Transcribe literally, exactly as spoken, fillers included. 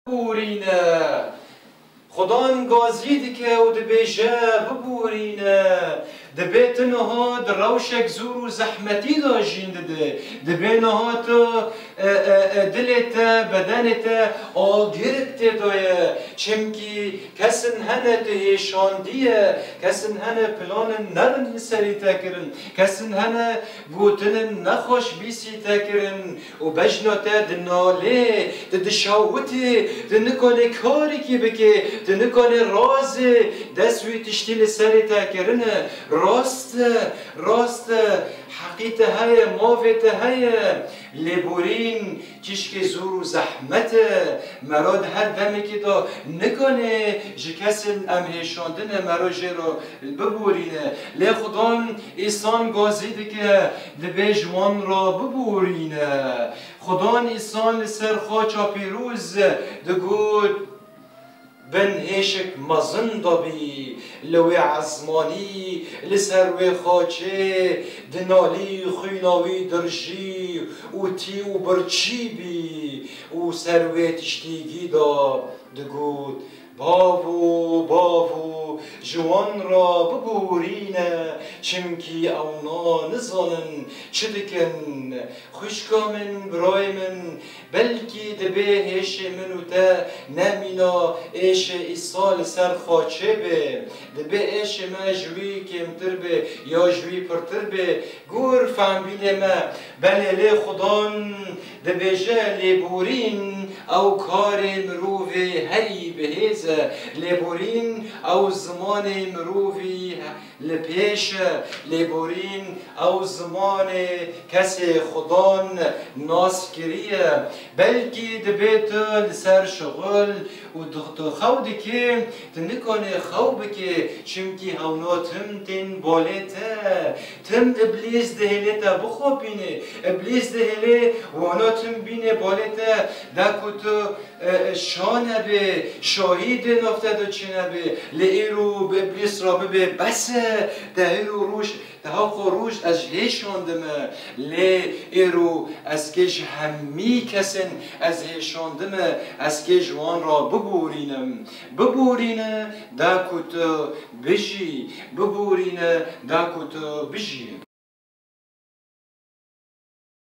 Biborîne. Xudan gazî dike û dibêje, biborîne. Dibê tu niha di rewşek zor û zehmetî de jîn dide. Dibê niha tu, e, e, e, dilê te, bedenê te agirek tê de ye. Çimkî kesin hene tu hêşandî ye, kesin hene planên nerin li serî te kirin, kesin hene gotinên nexweş bîsî te kirin. Û bejna te dinalê, tu dişewitî, tu nikanê karekî bikê, tu nikanê razê dest wî tiştî li serê te kirine. Rast e, rast e, heqî te heye, mavê te heye. Lêborîn tişkê zor û zehmet e. Mera di her demekê de nikanê ji kesên em hêşandine mera jê re biborîne. Lê Xudan îsan gazî dike, dibê ji wan re biborîne. Xudan îsan li ser xaça pîroz digot, bin hêşek mezin dabî, li wê ezmanî, li ser wê xaçê dinalî, xwîna wî dirijî û tî û birçî bî û ser wê tiştîgî da digot, Bavo, bavo, ji wan re biborîne, çimkî ewna nizanin çi dikin. Xwişka min, birayê min, belkî dibê hêşê min û te nemîna êşê Îsa li ser xaçê be. Dibê êşê me ji wî kêmtir be ya ji wî pirtir be. Gor fehmbînê me. Belê lê Xudan dibêje, lêborîn ew karê mirovê herî bihêz e. Lêborîn ew zimanê mirovî li pêş e. Lêborîn ew zimanê kesê Xudan nas kiriye. Belkî dibê tu li ser şixul û tu xew dikê, tu nikanê xew bikê, çimkî hewna tim tên balê te. Tim Îblîs dihêlê te bixapînê. Îblîs dihêlê wana tim bînê balê te. De ku tu, e, e, şa nebê, şahî di nav te de çênebê. Lê îro bi Îblîs re bibê, bes e, te îro roj, te hewqa roj ez ji hêşandime. Lê îro ez kê ji hemî kesên ez hêşandime, ez kê ji wan re biborînim. Biborîne, de ku tu bijî. Biborîne, de ku tu bijî.